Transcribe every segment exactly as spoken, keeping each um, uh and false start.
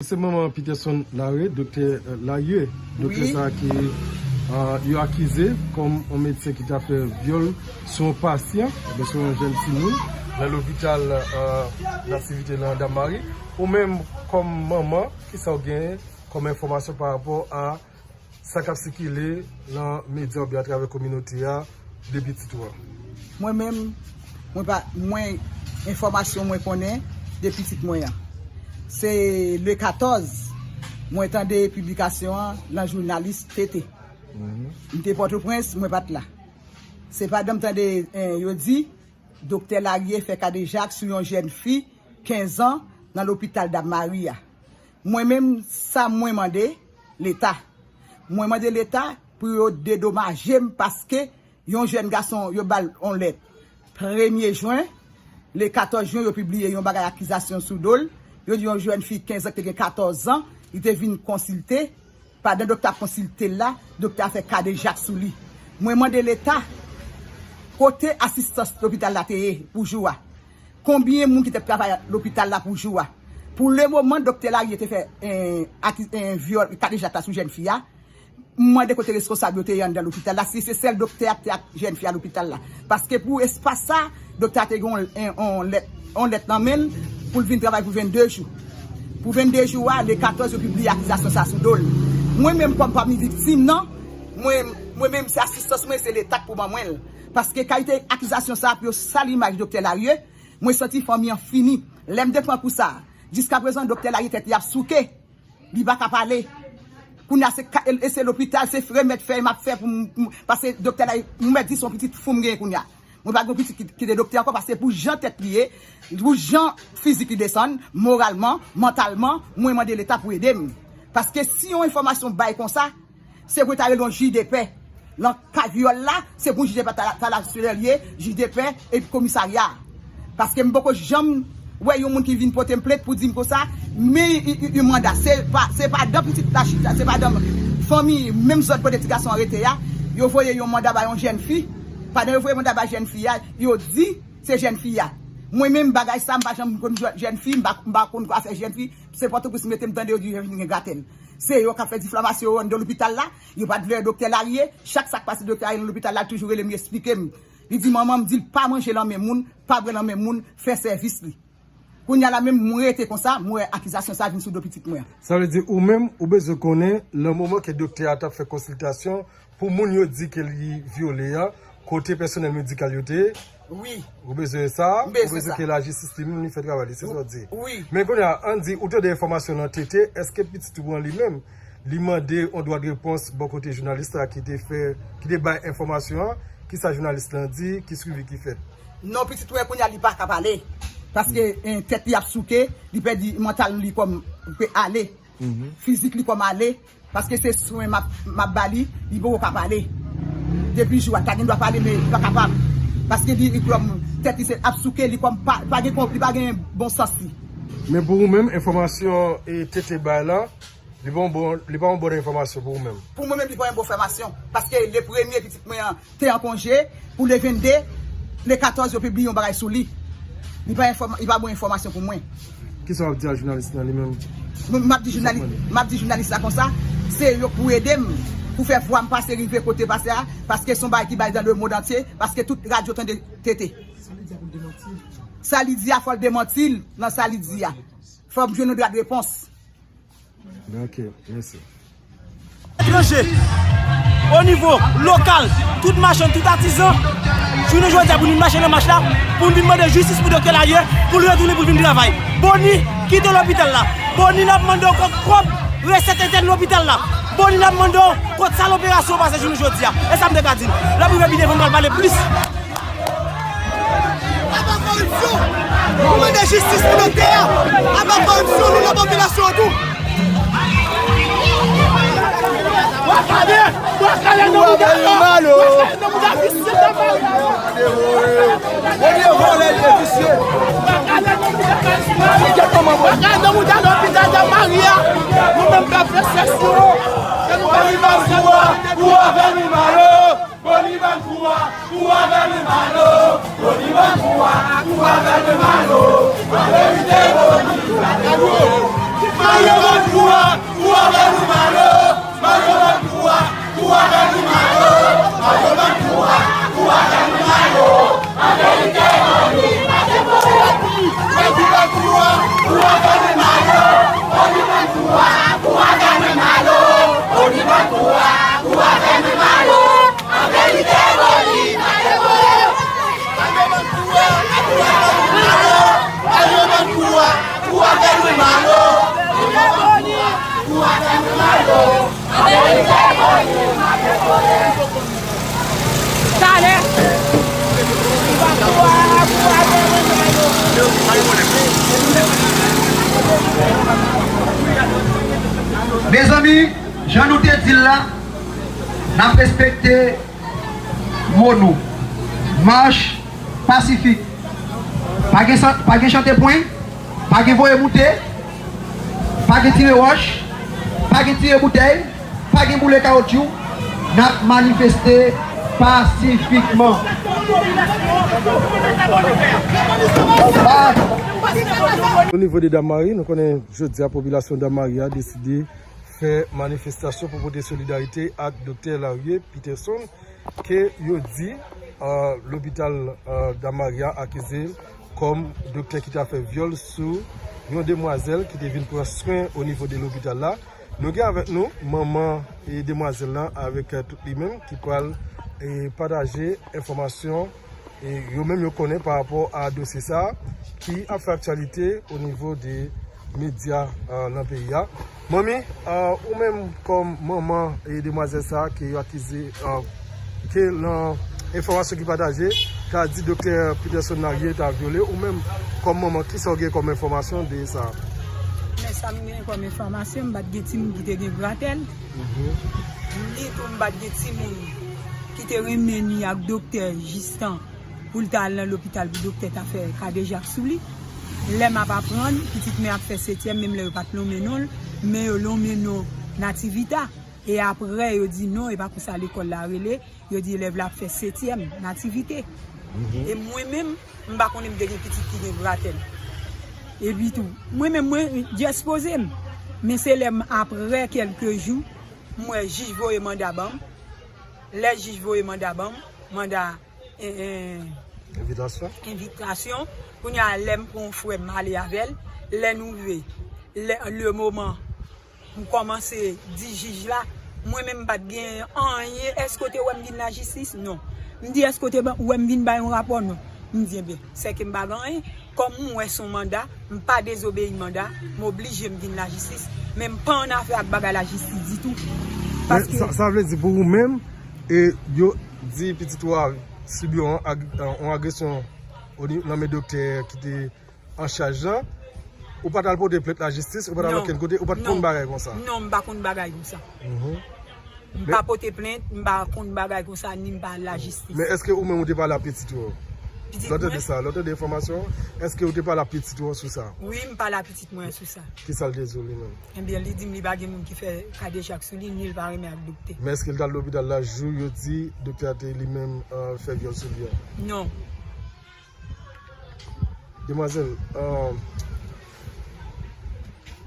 Se manman Peterson Larue, doktè, euh, Larue, doktè Wi. Sa ki, euh, yo akize kòm yon medsen ki ta fè vyòl sou yon pasyan, oubyen sou yon jèn timoun, nan lopital, euh, Nativite nan Dam Mari. Ou menm, kòm manman, kisa w genyen kòm enfòmasyon pa rapò a sa k ap sikile nan medya oubyen atravè kominote a de pitit ou an? Mwen menm, mwen pa, mwen, enfòmasyon mwen konnen de pitit mwen an. Se le katòz, mwen tande piblikasyon an nan jounalis T T. M te Pòtoprens, mwen pa t la. Se pandan m tande, eh, yo di, Doktè Larue fè kadejak sou yon jèn fi kenz an nan lopital Dam Mari a. Mwen menm, sa mwen mande Leta. Mwen mande Leta pou yo dedomaje m paske yon jèn gason, yo ba l yon lèt. Premye jen, le katòz jen, yo pibliye yon bagay akizasyon sou do l. Yo di yon jèn fi kenz an ki te gen katòz an, li te vin konsilte. Pandan doktè ap konsilte l la, doktè a fè kadejak sou li. Mwen mande Leta, kote asistans lopital la te ye pou jou a? Konbyen moun ki t ap travay lopital la pou jou a? Pou le moman, doktè Larue te fè, eh, aki-, eh, vyòl, kadejak la sou jèn fi a. M mande kote reskonsab yo te ye anndan lopital la, si se sèl doktè a ki te ak jèn fi a lopital la. Paske pou espas sa, doktè a te gen yon, yon, yon lèt, yon lèt nan men l pou l vin travay pou vennde jou. Pou vennde jou a, le katòz, yo pibliye akizasyon sa sou do l. Mwen menm, kòm pami viktim nan, mwen, mwen menm, se asistans mwen, se Leta k pou ban mwen l. Paske kalite akizasyon sa, pou yo sal imaj doktè Larue, mwen santi fanmi an fini. Lè m te pran kou sa, jiskaprezan, doktè Larue tèt li ap souke. Li pa ka pale. Kounye a se ka, e se lopital, se remèd fèy m ap fè pou m, pou m, paske doktè la, m mèt di se yon pitit fou m genyen kounye a. Mwen pa gen yon pitit ki, ki te doktè ankò, paske pou jan tèt li ye, pou jan fizik li desann, moralman, mantalman, mwen mande Leta pou ede m. Paske si yon enfòmasyon bay konsa, se pou ta rele yon jij de pè. Nan ka vyòl la, se pou jij de pè ta, ta la sou lè l ye, jij de pè epi komisarya. Paske m poko janm wè yon moun ki vin pote m plent pou di m konsa, men y, y, y manda. Se pa, se pa dan pitit la chita, se pa dan fanmi, menm zòn kote ti gason an rete a, yo voye yon manda ba yon jèn fi. Pandan yo voye manda ba jèn fi a, yo di se jèn fi a. Mwen menm bagay sa, m pa janm konn jè-, jèn fi, m pa, m pa konn kwa fè jèn fi. Se Pòtoprens m rete, m tande yo di jèn fi gen gratèl. Se yo k ap fè diflamasyon yo anndan lopital la. Yo pa t vle wè doktè Larue. Chak sa k pase doktè Larue nan lopital la, l toujou rele m, li eksplike m. Li di manman m di l pa manje nan men moun, pa bwè nan men moun, fè sèvis li. Kounye a la menm, mwen rete konsa, mwen wè akizasyon sa vin sou do pitit mwen an. Sa vle di ou menm, ou bezwen konnen, nan moman ke doktè a t ap fè konsiltasyon, pou moun yo di ke li vyole a, kote pèsonèl medikal yo te ye? Wi. Ou bezwen sa? M bezwen sa. Ou bezwen ke lajistis li menm li fè travay li, se sa w di? Wi. Men kounye a, ann di, ou tande enfòmasyon nan T T, èske pitit ou an li menm, li mande yon dwa de repons bò kote jounalis la ki te fè, ki te bay enfòmasyon an, kisa jounalis lan di, ki swivi ki fèt? Non, pitit mwen kounye a li pa ka pale. Paske, eh, tèt li ap souke, li pèdi mantal li kòm pe ale. Fizik li kòm ale. Paske se swen m ap, m ap ba li, li poko ka pale. Depi jou a, ta gen dwa pale, men li pa kapab. Paske li, li kòm tèt li se ap souke, li kòm pa, pa gen, li pa gen bon sans li. Men pou ou menm, enfòmasyon e T T bay la, li pa yon bon, li pa yon bon enfòmasyon pou ou menm? Pou mwen menm, li pa yon bon enfòmasyon. Paske le premye pitit mwen an, te an konje, pou le vennde, le katòz, yo pibliye yon bagay sou li. Li pa enfòm-, li pa bon enfòmasyon pou mwen. Kisa w ap di a jounalis lan li menm? M, m ap di jounalis, m ap di jounalis la konsa, se yo pou ede m, pou fè vwa m pase rive kote pase a, paske se yon bagay ki bay dans le monde entier, paske tout radyo tande T T. Sa li di a, fò l demanti l nan sa li di a. Fò m jwenn yon dwa de repons. Ok, mèsi. Etranje, o nivo lokal, tout machann, tout atizan, jounen jodi a pou nou mache nan mach la, pou n vin mande jistis pou doktè Larue, pou l retounen pou l vin travay. Boni, kite lopital la. Boni, n ap mande w kòb, kòb resèt entèn lopital la. Boni, n ap mande w kot sal operasyon pase jounen jodi a. E sa m te ka di n. Lè m rive pi devan, m pral pale plis. Aba koripsyon! Nou mande jistis pou doktè a! Aba koripsyon, nou nan popilasyon an tou! Bwakale! Bwakale nan mouda yo! Bwakale nan mouda visye sa pa! Premye vòlè l ye visye! Bwakale nan mouda Dam Mari a! Nou menm k ap fè sèsyon! Ke nou pa rive pou a! Pou a fè nou mal! Boni ban kou a, kou a fè nou mal o. Boni ban kou a, kou a fè nou mal o. An verite, Boni, sa te dwe. Mezanmi, jan nou te di l la, n ap respekte mo nou. Mach pasifik. Pa gen san- pa gen chante pwen, pa gen voye moute, pa gen tire wòch, pa gen tire boutèy, pa gen boule kawotchou. N ap manifeste pasifikman. O nivo de Dam Mari, nou konnen jodi a popilasyon Dam Mari a deside fè manifestasyon pou pote solidarite ak Doktè Larue Peterson, ke yo di, euh, lopital, euh, Dam Mari a akize l kòm doktè ki ta fè vyòl sou yon demwazèl ki te vin pran swen o nivo de lopital la. Nou gen avèk nou manman e demwazèl lan avèk, euh, tout li menm ki pral, e, pataje enfòmasyon e yo menm yo konnen pa rapò a dosye sa a ki ap fè aktyalite o nivo de medya, euh, nan peyi a. Manmi, euh, ou menm kòm manman e demwazèl sa a ke yo akize, euh, ke lan enfòmasyon ki pataje, ta di Doktè Peterson Larue ta vyole, ou menm kòm manman, kisa w gen kòm enfòmasyon de sa? Men sa m gen kòm enfòmasyon, m pa t gen timoun ki te gen gratèl. Ni tou m pa t gen timoun ki te renmen ni ak doktè jistan pou l ta al nan lopital pou doktè ta fè kadejak sou li. Lè m ap aprann, pitit mwen ap fè setyèm, menm lè yo pa t lonmen non l, men yo lonmen non Nativita. E apre, yo di non, e pa konsa lekòl la rele, yo di elèv la ap fè setyèm, Nativite. E mwen menm, m pa konnen m te gen pitit ki gen gratèl. Epi tou, mwen menm, mwen, dyespoze m. Men se lè m, apre kèlke jou, m wè jij voye manda ban m. Lè jij voye manda ban m, manda, eh, eh, Envitasyon. Envitasyon. Kounye a, lè m pran yon frè m ale avè l, lè nou rive, lè, le moman, m kòmanse di jij la, mwen menm m pa t gen anyen, èske w te wè m vin lajistis? Non. M di, èske w te ba- wè m vin bay yon rapò? Non. M di, enben, sèke m pa gen anyen. Kòm m wè se yon manda, m pa dezobeyi manda, m oblije m vin lajistis. Men m pa annafè ak bagay lajistis ditou. Men paske sa, sa vle di pou ou menm, e yo di pitit ou a sibi yon ag- yon agresyon o ni- nan men doktè ki te an chaj lan, ou pa t al pote plent lajistis, ou pa t al okenn kote, ou pa t konn bagay konsa? Non, m pa konn bagay konsa. M pa pote plent, m pa konn bagay konsa, ni m pa al lajistis. Men èske ou menm ou te pale ak pitit ou? Pitit mwen? Lè w tande sa, lè w tande enfòmasyon, èske ou te pale ak pitit ou sou sa? Wi, m pale ak pitit mwen sou sa. Kisa l te di w li menm? Ebyen, li di m li pa gen moun ki fè kadejak sou li, ni l pa renmen ak doktè. Men èske l t al lopital la jou yo di doktè a te li menm, euh, fè vyòl sou li a? Non. Demwazèl, euh,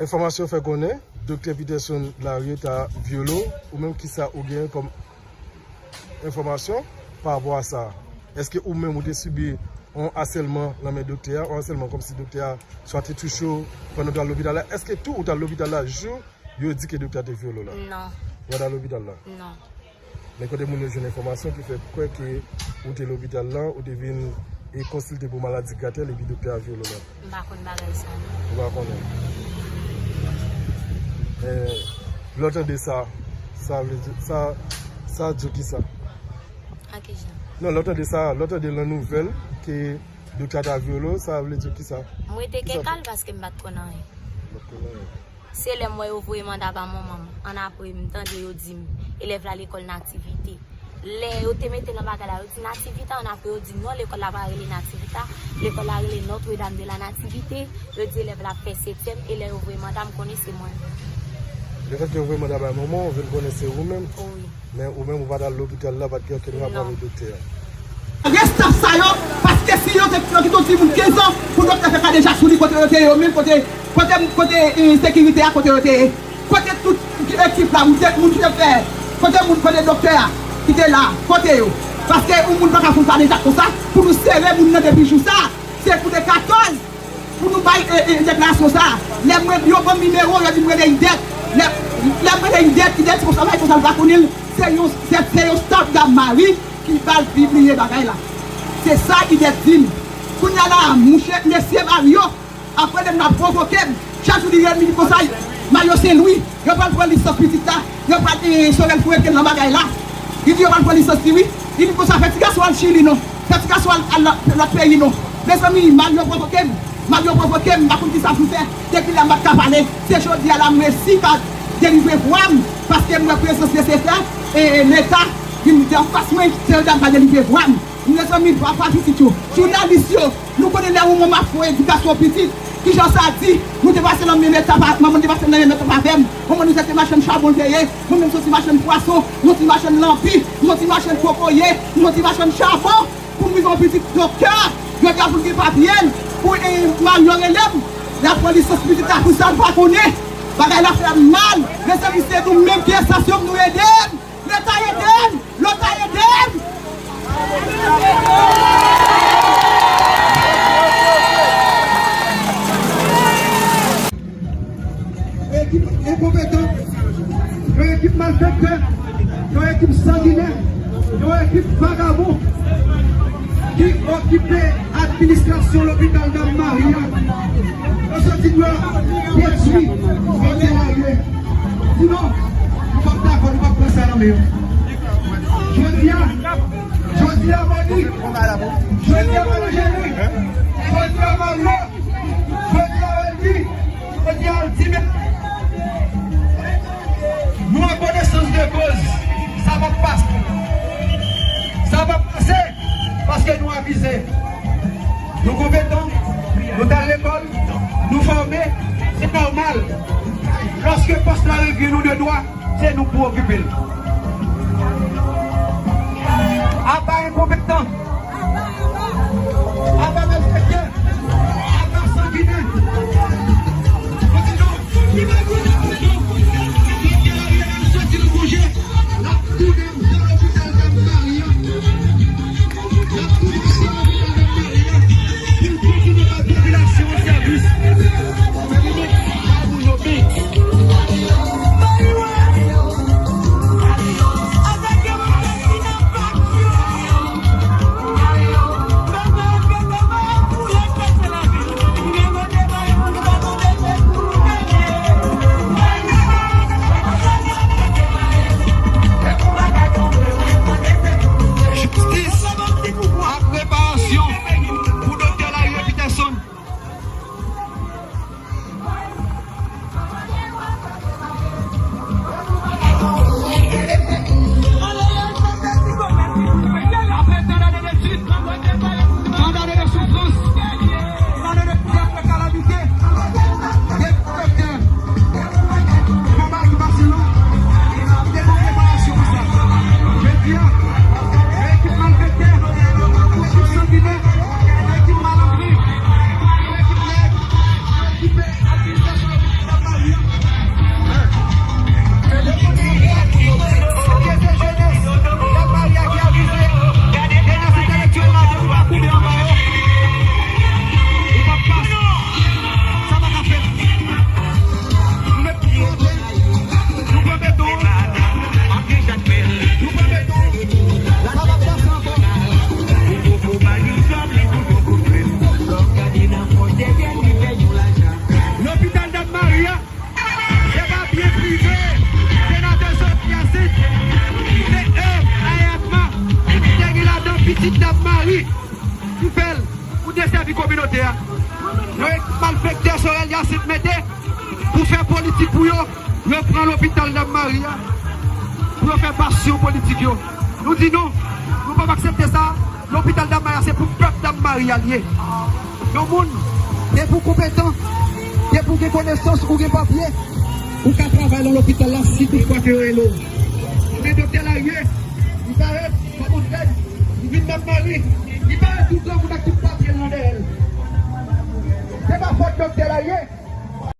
enfòmasyon fè konnen Doktè Peterson Larue ta vyole w, ou menm kisa ou gen kòm enfòmasyon pa rapò a sa? Èske ou menm ou te sibi yon asèlman nan men doktè a, yon asèlman kòmsi doktè a swa te touche w pandan w t al lopital la? Èske tou ou t al lopital la jou yo di ke doktè a te vyole w la? Non. Ou pa t al lopital la? Non. Men kote moun yo jwenn enfòmasyon ki fè kwè ke ou te lopital la, ou te vin e konsilte pou maladi gratèl epi doktè a vyole w la? M pa konn bagay sa non. Ou pa konnen? E, lè w tande sa, sa vle di, sa, sa di w kisa? An ki jan? Non, lè w tande sa, lè w tande lan nouvèl ke doktè a ta vyole w, sa vle di w kisa? M rete kèkal paske m pa t konn anyen. Ou pa t konn anyen. Se lè m wè yo voye manda ba manman m. Annapre, m tande yo di m, elèv la lekòl Nativite. Lè yo te mete nan bagay la, yo di Nativita, annapre yo di non, lekòl la pa rele Nativita, lekòl la rele Notre Dame de la Nativité. Yo di elèv la ap fè setyèm, e lè yo voye manda, m konnen se mwen. Lefètke yo voye manda bay manman w, ou vin konnen se ou menm. Wi. Men ou menm, ou pa t al lopital la, pa t gen okenn rapò avèk doktè a. Restaf sa yo, paske si yo te, yo kite yon timoun kenz an, pou doktè fè kadejak sou li, kote yo te ye yo menm, kote Kote, kote, eh, sekirite a, kote yo te ye? Kote tout ekip la, moun te, moun ki te fè, kote moun, kote doktè a ki te la, kote yo? Paske yon moun pa ka fout pale tak konsa, pou nou sere moun nan depi jou sa, se pou de katòz, pou nou bay, eh, eh, deklarasyon sa. Lè mwen, yo ban m nimewo, yo di m rele Idet. Lè, lè m rele Idet, Idet, se konsa, bagay konsa, l pa konnen l. Se yon, se, se yon staff Dam Mari ki ba l pibliye bagay la. Se sa Idet di m. Kounye a la, mouche, mesye Mario, ap rele m, l ap pwovoke m. Chak jou li rele m, li di konsa, Mario Sen Lwi, yo pral pran lisans pitit la, yo pral, eh, Sorel foure pye l nan bagay la. Li di yo pral pran lisans li, wi. Li di konsa, fè ti gason al Chili non. Fè ti gason al, al lòt, lòt peyi non. Mezanmi, Mario pwovoke m. Mario pwovoke m, m pa konn kisa pou m fè. Depi lè m pa t ka pale. Se jodi a la m resi pa delivre vwa m, paske m wè prezans nesesè, e, e Leta vin anfas mwen, se jodi a m pa delivre vwa m. Mezanmi, papa pitit yo, jounalis yo, nou konnen lè yon manman ap fè yon edikasyon pitit, kijan sa di, nou te pase nan men Leta, manman te pase nan men Leta avè m. Manman nou se te machann chabon l te ye, mwen menm se yon ti machann pwason, yon ti machann lanpi, yon ti machann kokoye, yon ti machann chabon. Pou m rive yon pitit doktè, yo te ap vin gen papye l, pou, eh, Mario rele m, l ap pran lisans pitit la pou sa l pa konnen. Bagay la fè m mal. Mezanmi, se nou menm ki estansyon, pou nou ede m. Leta ede m. Leta ede m. Ekip enkonpetan, yon ekip malfektè, yon ekip sanginè, yon ekip vagabon ki okipe administrasyon lopital Dam Mari a. Yo soti dwèt detwi Dòktè Larue. Sinon, nou p ap dakò, nou p ap pran sa nan men yo. Jodi a, jodi a, Moni, jodi a, Marijeni, jodi a, Mario, jodi a, Wendy, jodi a, Aldime, nou an konesans de koz, sa p ap pase. Sa p ap pase, paske nou avize. Nou konpetan, nou t al lekòl, nou fòme, se nòmal. Lòske pòs la revyen nou de dwa, se nou k pou okipe l. Apa enkonpetan! Apa malfektè! Apa sanginè! Mwen di nou, nou pa konnen, nou pa konnen, nou pa konnen, nou pa konnen, nou pa konnen, nou pa konnen, nou pa konnen, Jistis ak reparasyon pou Doktè Larue Peterson. Apre tant dane de tit, tant dane de soufrans, tant dane de pèt, de kalamite, de pèt, konba ki pase nou, ki te nan preparasyon pou sa. Jodi a, ekip malfektè, ekip sanginè, ekip malandren, ekip nèg, okipe administrasyon lopital Dam Mari a. Lopital Dam Mari a, se pa byen prive senatè Sorel Hyacinthe, ki se E A F M A, ki te gen ladan pitit Dam Mari, ki fè l pou desèvi kominote a. Yon ekip malfektè Sorel Hyacinthe mete pou fè politik pou yo, yo pran lopital Dam Mari a pou yo fè pasyon politik yo. Nou di non, nou p ap aksepte sa. Lopital Dam Mari a se pou pèp Dam Mari a l ye. Yon moun, depi w konpetan, depi w gen konesans, ou gen papye, ou ka travay nan lopital la si toutfwa ke yo rele w. Men Doktè Larue, li parèt kòm yon jèn, li vin Dam Mari, li parèt tout granmoun ak tout papye l nan dèyè l. Se pa fòt Doktè Larue.